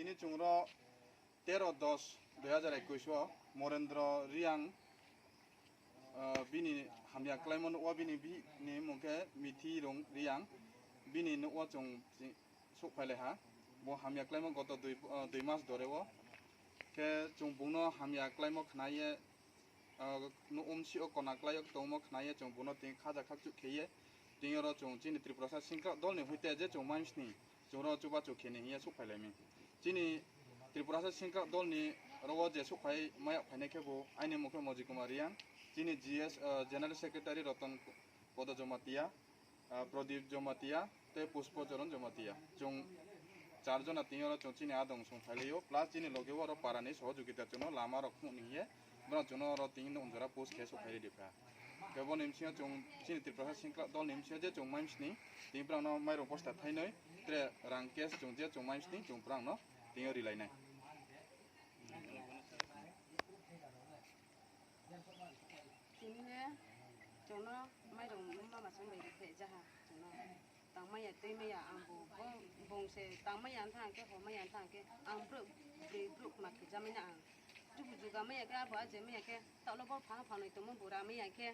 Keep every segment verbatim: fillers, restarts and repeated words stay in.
Tini chwngno tero dos dui hazar ekwis o Morendro Riang, ah, bini hamya klaimo nukgo, bini bihikni mung khe Mithi Rung Riang, bini nukgo chwng si-, suk phailai ha. Bo hamya klaimo goto dui, ah, dui mas dore o. Khe chwng bungno hamya klaimo khnaye, ah, no umsi o kona klai o tongmo khnaye chwng bono tini khaja khakchuk kheye. Tini oro chwng chini Tiprasa singkrak dolni hoite je chwng maimsni chwng oro chubachu kheni hiya suk phailaimi. Chini Tiprasa singkrak dolni rogo je suk phai maya phainai khe bo aini mung khe Moji Kumar Riang, chini G S, ah, General Secretary Roton Kodo Jamatia, ah, Pradip Jamatia, tei Puspo Choron Jamatia. Chwng char jona tini oro chwng chini adong song phailio, plus chini loge oro parani sohojogita chwngno lama rok phunukni hiye, borok chwngno oro tini nung jora post khe sok phairi dipha. Khe boni bisingo chwng chini Tiprasa singkrak dolni bisingo je chwng maimsni, tini borokno mairok bosta thainwi, tre rang cash chwng je chwng maimsni, chwng borokno tini rilainai. Tini le chwngno mairok mama chwng bai rikhe jaha chwngno. Tangmaya twi maya ang bo, bo, bong se tangmaya wng thang khe, homaya wng thang khe, ang bro, bri bro ma khe jamai na ang. Tubu juga maya khe, abo aje maya khe, taulo bo phang phang nai tongmo bo ramaya khe,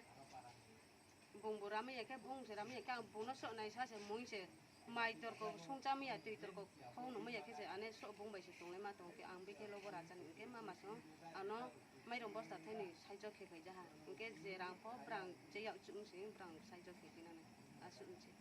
bong bo ramaya khe, bong se ramaya khe, ang bono sok nai sa se mui se, mai torko songcha maya, twi torko khong no maya khe se, ane sok bong bai se tonglai ma tong khe, ang bikhe lobo rachani hwnkhe mama song ano mairok bosta thaini saijo khe phai jaha, hwnkhe je rang pho brang je yak chum se brang saijo khe phinani aswk wng se.